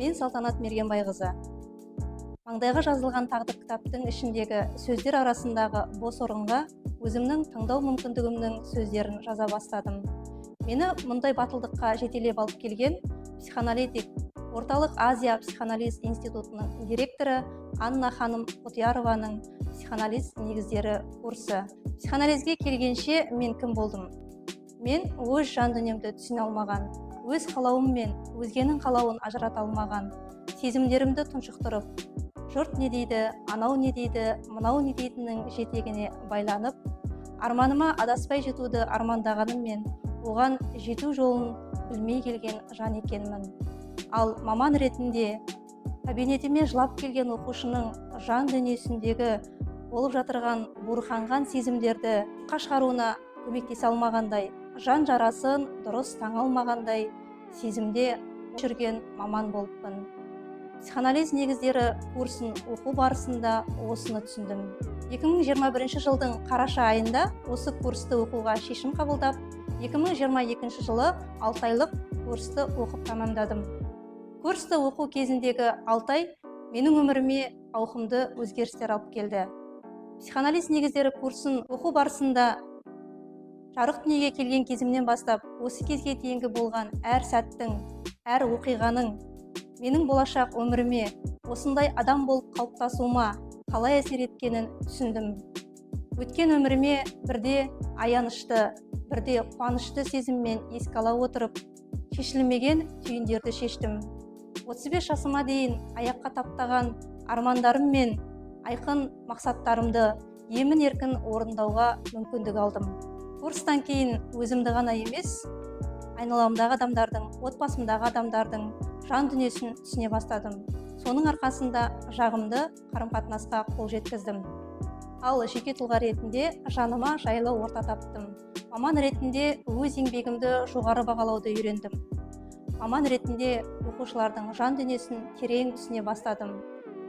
Мен Салтанат Мергенбайқызы. Маңдайға жазылған тағдыр кітаптың ішіндегі сөздер арасындағы бос орынға өзімнің таңдау мүмкіндігімнің сөздерін жаза бастадым. Мені мұндай батылдыққа жетелеп алып келген психоаналитик, Орталық Азия психоанализ институтының директоры Анна ханым Құдиярованың «Психоанализ негіздері» курсы. Психоанализге келгенше мен кім болдым? Мен өз жан дүниемді түсіне алмаған, өз қалауым мен өзгенің қалауын ажырата алмаған, сезімдерімді тұншықтырып, жұрт не дейді, анау не дейді, мынау не дейтіннің жетегіне байланып, арманыма адаспай жетуді армандағаныммен, оған жету жолын білмей келген жан екенмін. Ал маман ретінде кабинетіме жылап келген оқушының жан дүниесіндегі болып жатырған буырқанған сезімдерді шығаруына көмектесе алмағандай, жан жарасын дұрыс таң алмағандай сезімде жүрген маман болыппын. «Психоанализ негіздері» курсын оқу барысында осыны түсіндім. 2021 жылдың қараша айында осы курсты оқуға шешім қабылдап, 2022 жылы 6 айлық курсты оқып тәмамдадым. Курсты оқу кезіндегі 6 ай менің өміріме ауқымды өзгерістер алып келді. «Психоанализ негіздері» курсын оқу барысында жарық дүниеге келген кезімнен бастап осы кезге дейінгі болған әр сәттің, әр оқиғаның менің болашақ өміріме, осындай адам болып қалыптасуыма қалай әсер еткенін түсіндім. Өткен өміріме бірде аянышты, бірде қуанышты сезіммен еске ала отырып, шешілмеген түйіндерді шештім. 35 жасыма дейін аяққа таптаған армандарым мен айқын мақсаттарымды емін еркін орындауға мүмкіндік алдым. Курстан кейін өзімді ғана емес, айналамдағы адамдардың, отбасымдағы адамдардың жан дүниесін түсіне бастадым. Соның арқасында жағымды қарым қатынасқа қол жеткіздім. Ал жеке тұлға ретінде жаныма жайлы орта таптым. Маман ретінде өз еңбегімді жоғары бағалауды үйрендім. Маман ретінде оқушылардың жан дүниесін терең түсіне бастадым.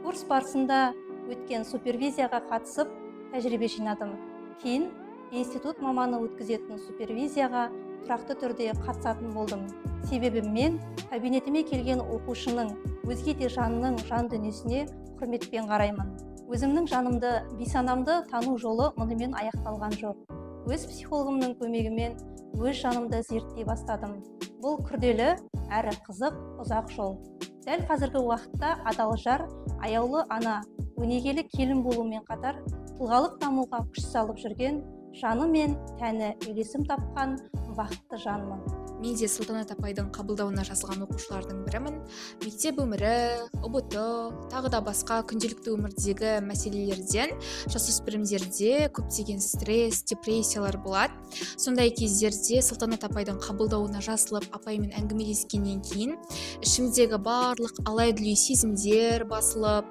Курс барысында өткен супервизияға қатысып, тәжірибе жинадым. Кейін институт маманы өткізетін супервизияға тұрақты түрде қатысатын болдым. Себебі мен кабинетіме келген оқушының, өзге де жанның жан дүниесіне құрметпен қараймын. Өзімнің жанымды, бейсанамды тану жолы мұнымен аяқталған жоқ. Өз психологымның көмегімен өз жанымды зерттей бастадым. Бұл күрделі әрі қызық, ұзақ жол. Дәл қазіргі уақытта адал жар, аяулы ана, өнегелі келін болумен қатар, тұлғалық дамуға күш салып жүрген, жаны мен тәні үйлесім тапқан бақытты жанмын. Мен де Салтанат апайдың қабылдауына жазылған оқушылардың бірімін. Мектеп өмірі, ҰБТ, тағы да басқа күнделікті өмірдегі мәселелерден жасөспірімдерде көптеген стресс, депрессиялар болады. Сондай кездерде Салтанат апайдың қабылдауына жазылып, апаймен әңгімелескеннен кейін ішімдегі барлық алай дүлей сезімдер басылып,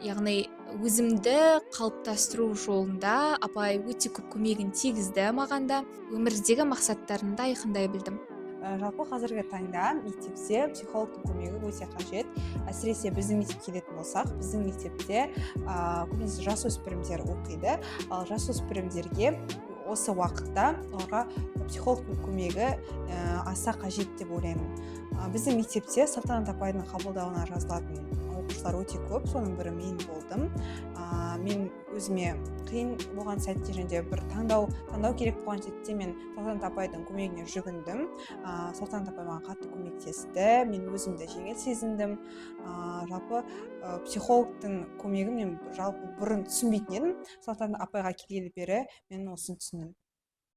яғни өзімді қалыптастыру жолында апай өте көп көмегін тигізді маған да. Өмірдегі мақсаттарымды айқындай білдім. Жалпы қазіргі таңда мектепте психологтың көмегі өте қажет. Әсіресе біздің мектепке келетін болсақ, біздің мектепте көбінесе жасөспірімдер оқиды. Ал жасөспірімдерге осы уақытта, оларға психологтың көмегі аса қажет деп ойлаймын. Біздің мектепте Салтанат апайдың қабылдауына жазылатын оқушылар өте көп, соның бірі мен болдым. Мен өзіме қиын болған сәтте және де бір таңдау керек болған сәтте мен Салтанат апайдың көмегіне жүгіндім. Салтанат апай маған қатты көмектесті, мен өзімді жеңіл сезіндім. Жалпы психологтың көмегін мен жалпы бұрын түсінбейтін едім, Салтанат апайға келгелі бері мен осыны түсіндім.